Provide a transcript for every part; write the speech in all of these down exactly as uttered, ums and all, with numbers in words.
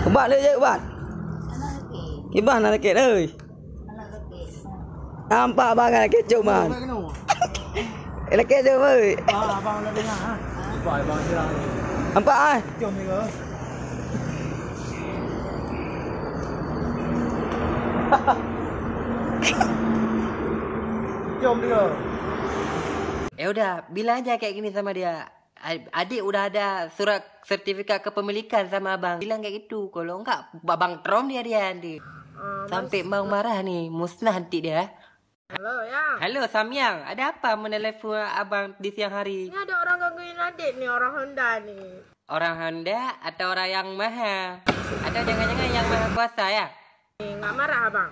Ubat le jeuet ubat. Kiban na sakét euy. Nampak abang kan sakét cok man. Sakét cok euy. Nampak ai. Jom dia. Ya udah, bilang aja kayak gini sama dia. Ad- Adik udah ada surat sertifikat kepemilikan sama abang. Bilang kayak gitu. Kalau enggak, abang trom dia dia nanti. Sampai mau marah nih, musnah nanti dia. Halo, ya. Halo, Samyang. Ada apa menelepon abang di siang hari? Ini ada orang gangguin adik nih, orang Honda nih. Orang Honda atau orang yang maha? Atau jangan-jangan yang maha kuasa ya? Nggak marah abang?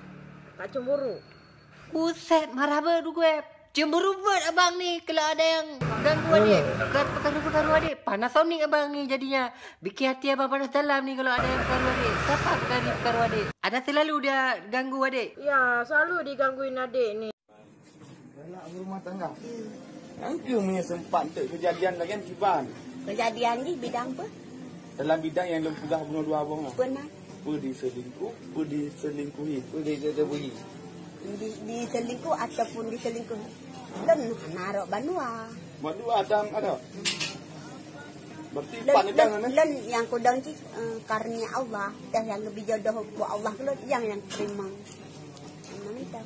Tak cemburu? Buset, marah beut gue. Cemburu beut abang ni kalau ada yang ganggu adik. Bukan pekaru-pekaru adik. Panasonic abang ni jadinya. Bikin hati abang panas dalam ni kalau ada yang pekaru adik. Siapa pekaru-pekaru adik? Ada selalu dia ganggu adik? Ya, selalu digangguin adik ni. Galak berumah tangga. Nyang keuh meunyoe sempat enteuk kejadian lagèe nyan kiban. Kejadian di bidang apa? Dalam bidang nyang lôn peugah bunoe dua boh nyan. Pernah. Peu diselingkuh, peu diselingkuhi, peu diselingkuhi. Di, diselingkuh ataupun diselingkuh. Lôn hana arok bandua. Bandua dan ada. Berarti lôn, empat lôn, negara ni. Lôn nyang kudong cit, eh, karunia Allah. Dah nyang lebih jodoh buat Allah ke lôn, nyang, nyang terima. Memang itu.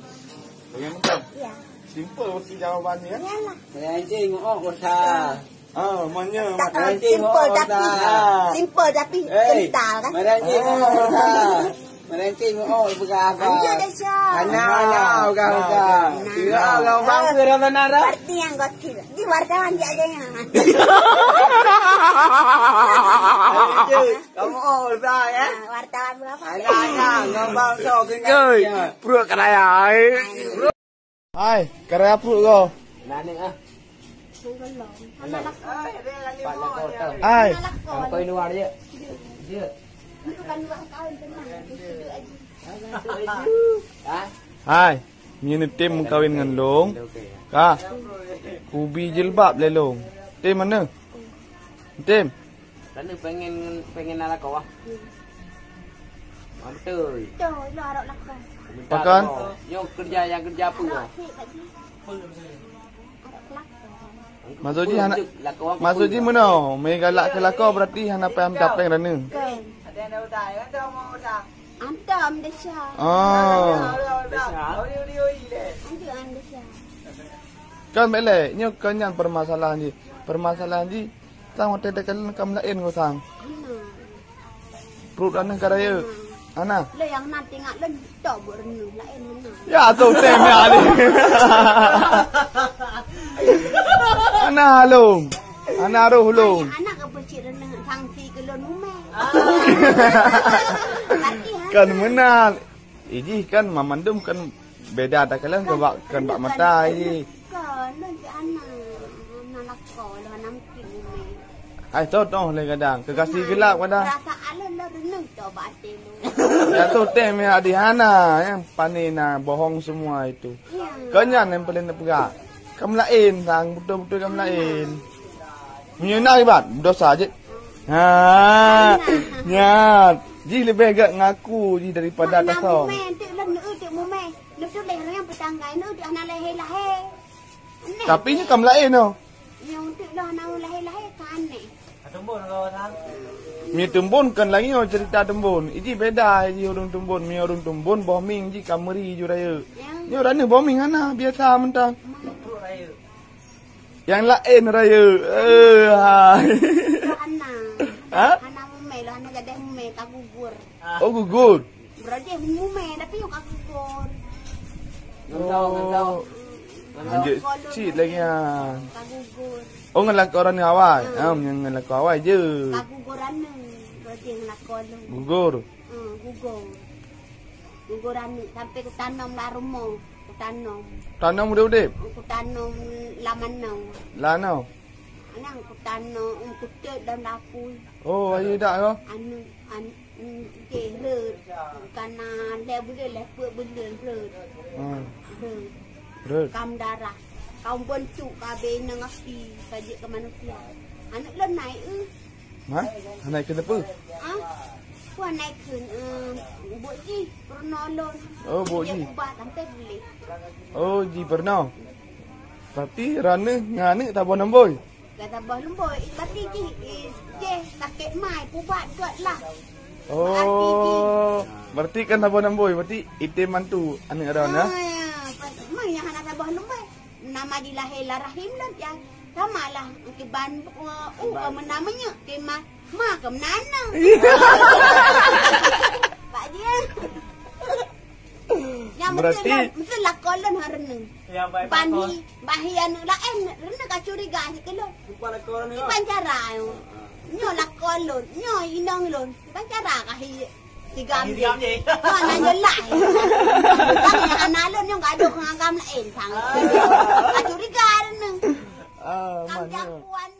Memang itu? Iya. Simple mesti jawabannya, ya? Iyalah. Meurancing, oh, usaha. Ah, manya. Tak, ah, simple tapi, ah, simple tapi kental, kan? Meurancing, oh, usaha. Meurancing, oh, peugah apa? Lanjut, Desya. Hana, hana, peugah, peugah. Nah. Kira orang bangsa dah benar, dah. Berarti yang gokil. Di wartawan dia ada yang. Meurancing. Kamu, oh, usaha, eh? Ah, wartawan berapa? Ada, ada. Ngambang, so, kena. Oi, pruet ka raya, eh. Hai, ka raya pruet ko. Nani, ah. Hai. Kamu kau luar je. Je. Ha? Hai, nyoe neutem meukawen ngon lôn. Ka. Kubi jilbab lé lôn. Tem mana? Tem. Karena pengen, pengen na lakoe, ah. Ah, betul. Betul, lo arok lakoe. Pakan? Nyoe kerja yang kerja apa, ah? Maksud jih hana, maksud jih meunoe, meugalak keu lakoe berarti hana payah meucapéng raneuk. Antam Desya. Ah. Antam Desya. Kan bèk lé, nyoe kon nyan permasalahan jih. Permasalahan jih Sang watèe takalon ka meulaén ngon sang. Hana. Pruet aneuk ka rayeuk. Hana. Lé nyang na teuingat lôn tok buet reuneueng laén hana. Ya, tu tem ya ni. Hana lôn. Hana roh lôn. Anak apa cit reuneueng sang si keu lôn umé. Berarti hana. Kan meunan. Ijih kan mamandum kan beda takalon keu bak, kan bak mata ijih. Kon, lôn cit hana. Hana lakoe, lôn hana mungkin umé. Ai, toh, toh, lé kadang. Keu gasi geulap kadang. Perasaan lôn, lôn reuneueng tok bak até lôn. Ya, toh, tem ya, di hana, nyang pané na, bohong semua itu. Iya. Kon nyan nyang paleng neupeugah. Ka meulaén, sang, beutôi-beutôi ka meulaén. Meunyoe na ibat, dosa jeuet. Ha, nyan. Jih leubeh gèt ngaku jih daripada tasong. Mumé, enteuk lôn, enteuk mumé. Lôn tuléh rayang peutanggai, enteuk hana lahé-lahé. Aneh. Tapi nyoe ka meulaén, oh. Nyoe enteuk lôn hana lahé-lahé, ka aneh. Meunyoe teumbon kan lagèe nyoe cerita teumbon. Iji beda, iji ureueng teumbon. Meunyoe ureueng teumbon, boh mieng jih ka meuri ju rayeuk. Ya. Nyoe raneuk boh mieng hana, biasa mantong. Nyang laén rayeuk. Eh, hai. Hana. Ha? Hana mumé, lôn hana gadeh mumé, ka gugur. Oh, gugur. Berarti mumé, tapi ka gugur. Ngon tau, ngon tau. Oh. Ngon tau. Lanjut cit lagi, ha. Ka gugur. Oh, ngon lakoe ureueng awai. Hmm. Ha, ngon lakoe awai je. Ka gugur aneuk. Berarti ngon lakoe lôn. Gugur. Hmm, gugur. Gugur aneuk sampai kutanom lam rumoh. Kutanom. Tanom udép-udép? Kutanom lam anoe. Lam anoe? Anang kutanom, kutot dalam dapur. Oh, ayo dak ko? Anu, an, mm, okey, rot. Kana lhèe buleuen, lhèe peuet buleuen rot. Hmm. Rot. Rot. Kam darah. Kam beuntuk ka abéh inong api, ka jeuet keu manusia. Aneuk lôn naik, eh. Ha? Naik keuneuk peue? Ha? Puan naik kheun, eh, buet jih peurunoe lôn. Oh, buet jih. Ubat sampai buleh. Oh, jih peurunoe. Berarti raneuk ngon aneuk taboh nomboi. Ka taboh nomboi, berarti jih, eh, jih sakét mai, pubat göt lah. Oh, berarti kan taboh nomboi, berarti item mantu aneuk Aron, ya? Ah, ya, pas mai nyang hana taboh nomboi. Nama jilahé lam rahim lôn, ya. Sama lah, kiban, uh, uh, ka meunan meunyeuk, tema, ma ka meunan na. Pak Jia. Nyang berarti mesti lah, mesti lakoe lôn ha reuneueng. Ya, baik, bahi, bahi aneuk laén, reuneueng ka curiga sikeu lôn. Kiban cara, nyoe lakoe lôn, nyoe inong lôn. Kiban cara ka hi. Tiga ambil. Tiga ambil. Nyoe na nyoe lah. Kan nyang hana lôn nyoe gadoh ngon agam laén sang. Ah. Ka curiga reuneueng. Ah, kam mana? Japuan.